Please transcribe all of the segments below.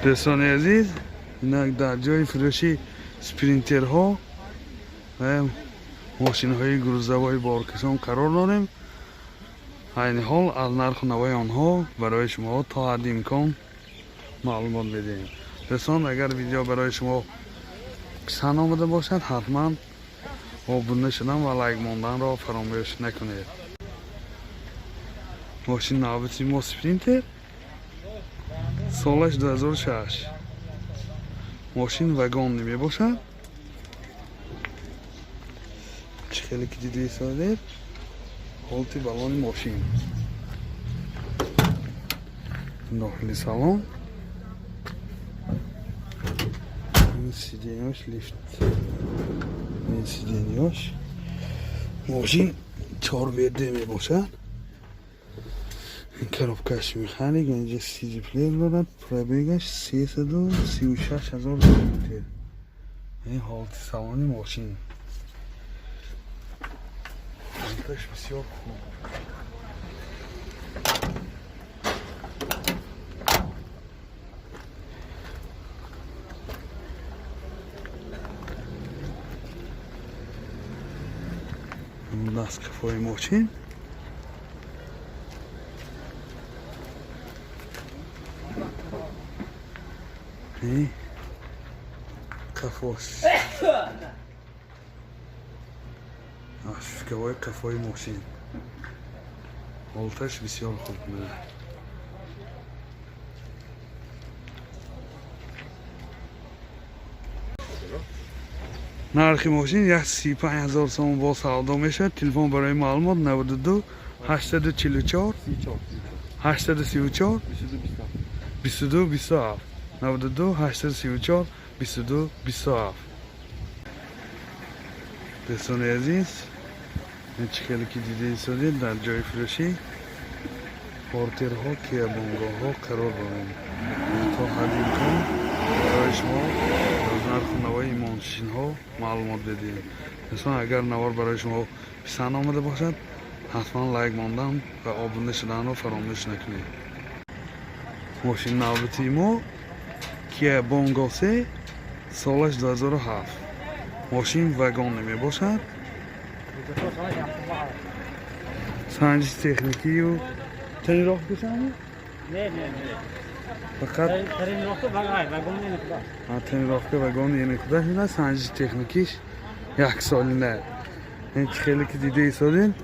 Дӯстони азиз, инак дар ҷои фурӯши Спринтерҳо ва мошинҳои грузовой боркашон қарор дорем. Айни ҳол аз нарху навои онҳо барои шумо то ҳадди имкон маълумот медиҳем. Дӯстон, агар видео барои шумо писанд омада бошад, ҳатман обуна шудан ва лайк монданро фаромӯш накунед. Мошин навбати мо Спринтер, солаш 2006, мошин вагонный мебошад. Чӣ хеле ки дида истодед, ҳолати балони мошин, дохили салон, сиденья ш лифт, сиденья ш. Мошин 4 WD мебошад, коробка ш механик, инҷа CD плеер дорад. Пробег аш 336 000 километр. Ин ҳолати салони мошин, ҳолаташ бисёр хуб. Дасткафои мошин. Қафош, шушкаҳои қафои мошин, ҳолаташ бисёр хуб мена. Нархи мошин 135 000 сомон, бо савдо мешавад. Телефон барои маълумот: 92 844 834 22 27, 92 834 22 27. Дӯстони азиз, чӣ хеле ки дида истодед, дар ҷои фурӯшӣ Портерҳо, Киа Бонгоҳо қарор дорем. То ҳадди имкон барои шумо аз нарху навои мошинҳо маълумот бидиҳем. Дӯстон, агар навор барои шумо писанд омада бошад, ҳатман лайк мондан ва обуна шуданро фаромӯш накунед. Мошин навбати мо Киа Бонго 3, солаш 2007, мошин вагонный мебошад. Санҷиши техникию тонировка шами. Не, не, не. Фақат Тонировка вагон не куда. Тонировка вагон яъне куда ина санҷиши техникиш яксолина. Ин чӣ хеле ки дида истодем,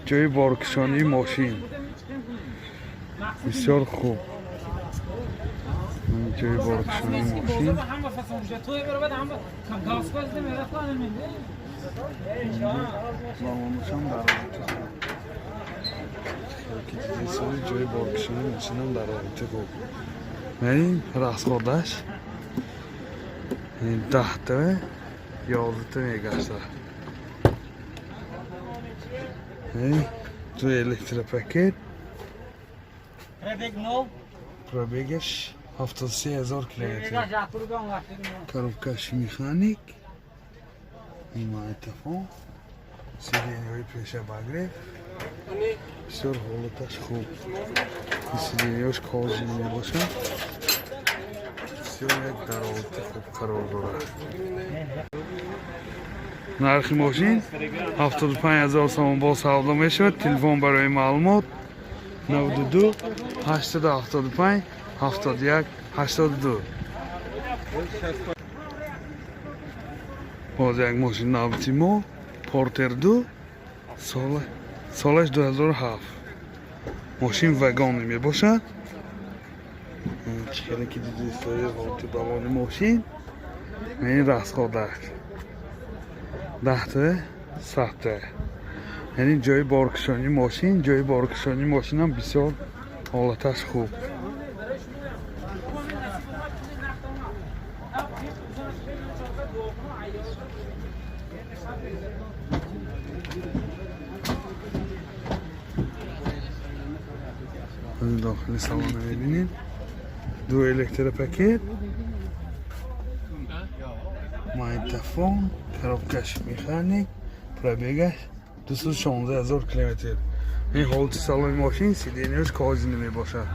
ҷои боркушонии мошин бисёр хуб, ҷои боркушонии мошин. Ҳама фасон той баробар ҳама газ газ намерафтан. Балонушам дар ҳолати хуб. Ки дида истодед, ҷои боркушонии мошинам дар ҳолати хуб. Ин расход аш 10 та, 11 та мегашта. Ду электропакет. Пробег нол. Пробег аш 73 000 километр. Коробка ш механик, магнитофон, сиденья ҳои пеша обогрев, бисёр ҳолаташ хуб. Сиденья ш кожаный мебошад, бисёр як дар ҳолати хуб қарор дорад. Нархи мошин 75 000 сомон, бо савдо мешавад. Телефон барои маълумот: 92 875 71 82. Боз як мошин навбати мо Портер 2, солаш 2007, мошин вагонный мебошад. Чӣ хеле ки диди истоди, ҳолати балони мошин, ин расход аш 10 та, 100 та. Яъне ҷои боркушонии мошин, ҷои боркушонии мошинам бисёр ҳолаташ хуб. Дохили салона мебинед, ду электропакет, магнитофон, коробка ш механик, пробег аш 216 000 километр. Ин ҳолати салони мошин, сиденья ш кожаный мебошад.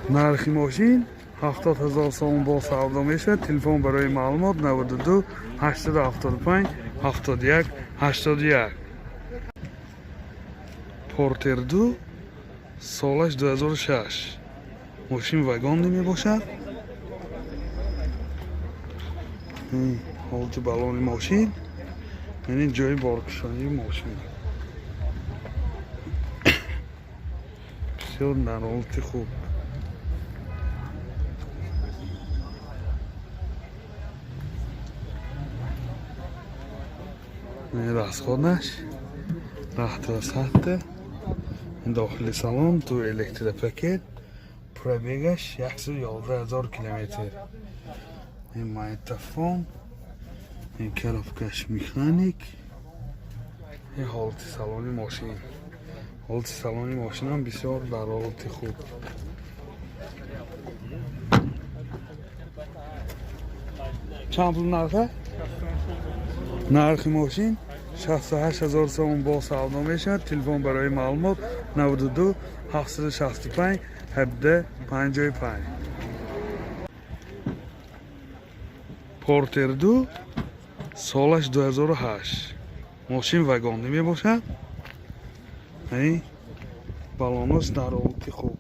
Нархи мошин 70 000 сомон бо савдо мешавад. Телефон барои маълумот 92 875 71 81. Портер 2, солаш 2006. Мошин вагонный мебошад. Ҳолати балони мошин, яъне ҷои боркушонии мошин бисёр дар ҳолати хуб. Расходаш 10 та 100. Дохили салон ду электропакет, пробегаш 111 000 километр. Ин магнитофон, ин коробкаш механик. Ин ҳолати салони мошин. Ҳолати салони мошинам бисёр дар ҳолати хуб. Чанд пул нарха? Нархи мошин 68 000 сомон бо савдо мешавад. Телефон барои маълумот 92 765 17 55. Портер 2, солаш 2008. Мошин вагонный мебошад. Ай, балонош дар ҳолати хуб.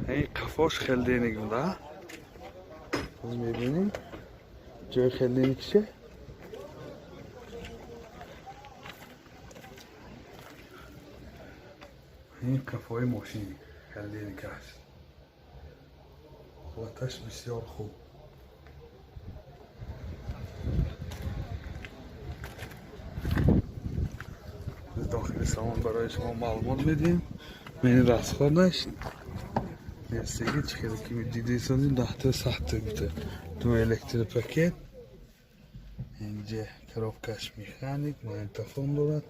Ай, қафош холодильник буда. Боз мебинем ҷои холодильникше. Ин қафои мошин холодильник аст. Ҳолаташ бисёр хуб. Дохили салон барои шумо маълумот медиҳем. Мени расходаш нестеги чӣ хеле ки дида истодем, 10 та 100 та гуфта. Ду электропакет, инҷа коробкаш механик, магнитофон дорад.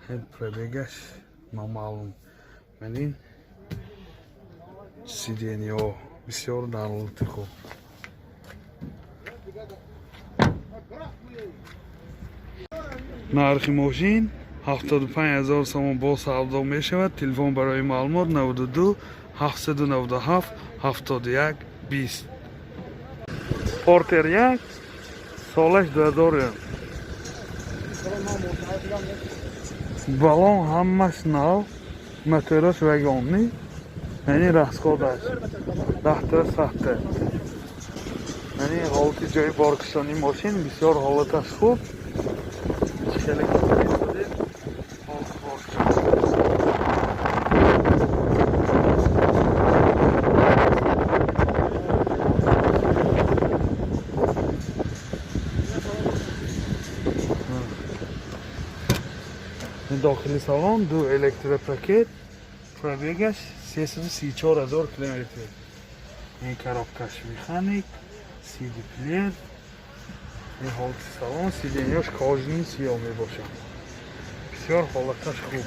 Ҳем пробегаш номаълум. Манин сиденьяҳо бисёр дар ҳолати хуб. Нархи мошин 75 000 сомон бо савдо мешавад. Телефон барои маълумот 92 797 71 20. Портер 1, солаш 2000. Балон ҳамаш нав, мотораш вагонный, яъне расходаш 10 та 100 та. Яъне ҳолати ҷои боркушонии мошин бисёр ҳолаташ хуб. Хеле ҳолати боркушонӣ. Дохили салон ду электропакет, пробегаш 334 000 километр. Ин коробкаш механик, CD плеер. Ин ҳолати салон, сиденьяш кожаный сиёҳ мебошад. Бисёр ҳолаташ хуб.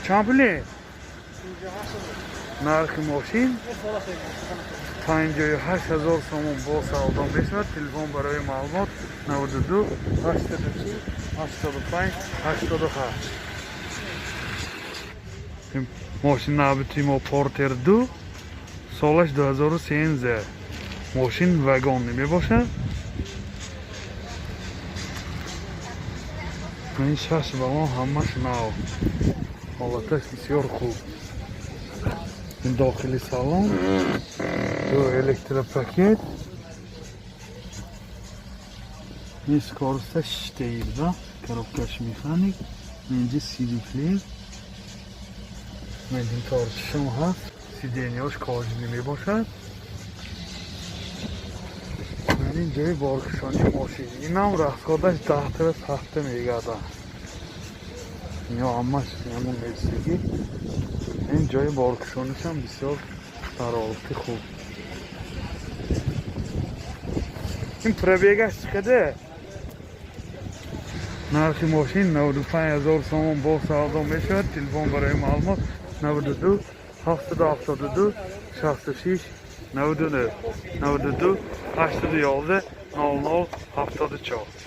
Чанд пуле? Нархи мошин 58 000 сомон бо савдо мешавад. Телефон барои маълумот 92 840 85 88. Мошин навбати мо Портер 2, солаш 2013. Мошин вагонный мебошад. Ин шаш балон ҳамаш нав. Ҳолаташ бисёр хуб. Ин дохили салон ду электропакет. Ин скоросташ штеи буда, коробкаш механик, инҷа CD плеер. Магниторчишам ҳаст, сиденьяш кожаный мебошад. Ин ҷои боркушонии мошин. Инам расходаш 10 та 100 та мегардад. Ино ҳамаш ҳамон нестегӣ. Ин ҷои боркушонишам бисёр дар ҳолати хуб. Ин пробегаш чӣ қадар? Нархи мошин 95 000 сомон бо савдо мешавад. Телефон барои маълумот 92 772 66 99, 92. 811 00 74.